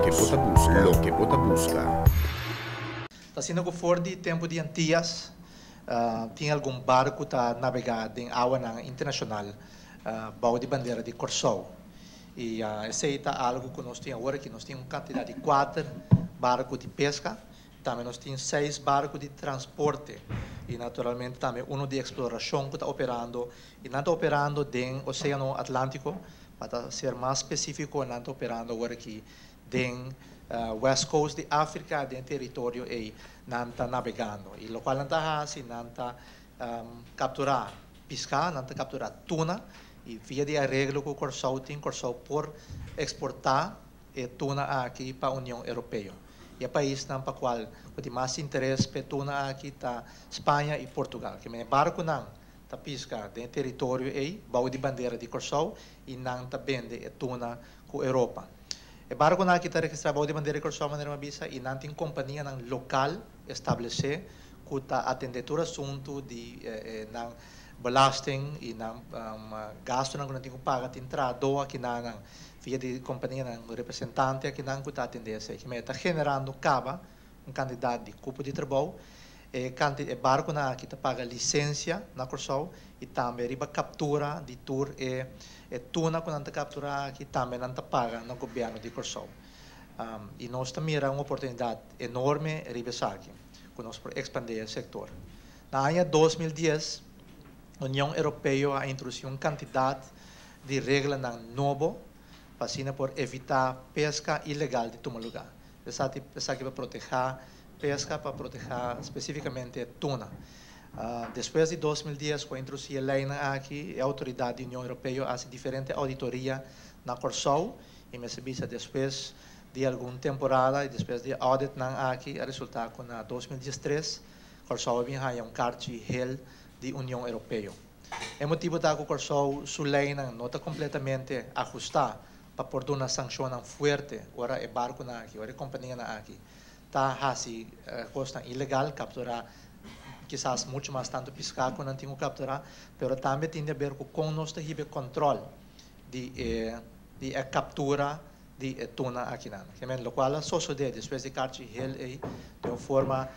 Loke bo ta buska. Loke bo ta buska. Ta asina ku for di tempu di Antias tin algun barku ta nabegá den awanan internashonal bou di bandera di Kòrsou. I esei ta algu ku nos tin awor aki. Nos tin un kantidat di kuater barku di peska. Tambe nos tin seis barku di transporte i naturalmente tambe unu di eksplorashon ku ta operando i nan ta operando den Oséano Atlántiko. Pa ta ser mas spesífiko nan ta operando awor aki den West Coast di Afrika, den e teritorio ei nan ta nabegando. I lokual nan ta hasi, nan ta kapturá piská, nan ta kapturá tuna i via di areglo ku Kòrsou tin, Kòrsou por eksportá e tuna aki pa Union Europeo. I e paisnan pa kual ku tin mas interes pa e tuna aki ta Spaña i Portugal. Ke men e barkunan ta piska den e teritorio ei bou di bandera di Kòrsou i nan ta bende e tuna ku Europa. E barkunan aki ta registrá bou di bandera di Kòrsou manera mi a bisa i nan tin kompanianan lokal establesé ku ta atendé tur asuntu di nan belasting i nan gastunan ku nan tin ku paga. Tin trahadó akinanan via di kompanianan representante akinan ku ta atendé esei. Kimen e ta generando kaba un kantidat di kupo di trabou. E kanti e barkunan aki ta paga lisensia na Kòrsou i tambe riba kaptura di tur e e tuna ku nan ta kapturá aki tambe nan ta paga na gobièrnu di Kòrsou. I nos ta mira un oportunidat enorme riba esaki ku nos por ekspandé e sektor. Na aña 2010 Union Europeo a introdusí un kantidat di reglanan nobo pa asina por evitá peska ilegal di tuma lugá. Esaki esaki pa protehá peska, pa protehá spesífikamente tuna. Despues di 2010 ku a introdusí e leinan aki, e outoridat di Union Europeo a hasi diferente ouditoria na Kòrsou i mester bisa despues di algun temporada i despues di e auditnan aki a resultá ku na 2013 Kòrsou a bin haña un karchi hel di Union Europeo. E motibu ta ku Kòrsou su leinan no ta kompletamente ahustá pa por duna sankshonnan fuerte ora e barkunan aki, ora e kompanianan aki ta hasi kosnan ilegal, kapturá kisas muchu mas tantu piská ku nan tin ku kapturá, pero tambe tin di aber ku kon nos ta hiba e kòntròl di e di e kaptura di e tuna akinan. Lokual a sosodé despues di karchi hel ei den un forma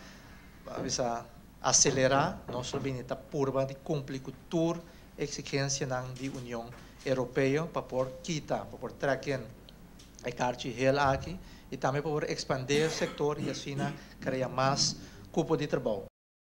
bisa aselerá, nos lo bini ta purba di kumpli ku tur eksigensianan di Union Europeo pa por kita, pa por trèk in e karchi hel aki i tambe pa por ekspandé e sektor i asina krea mas kupo di trabou.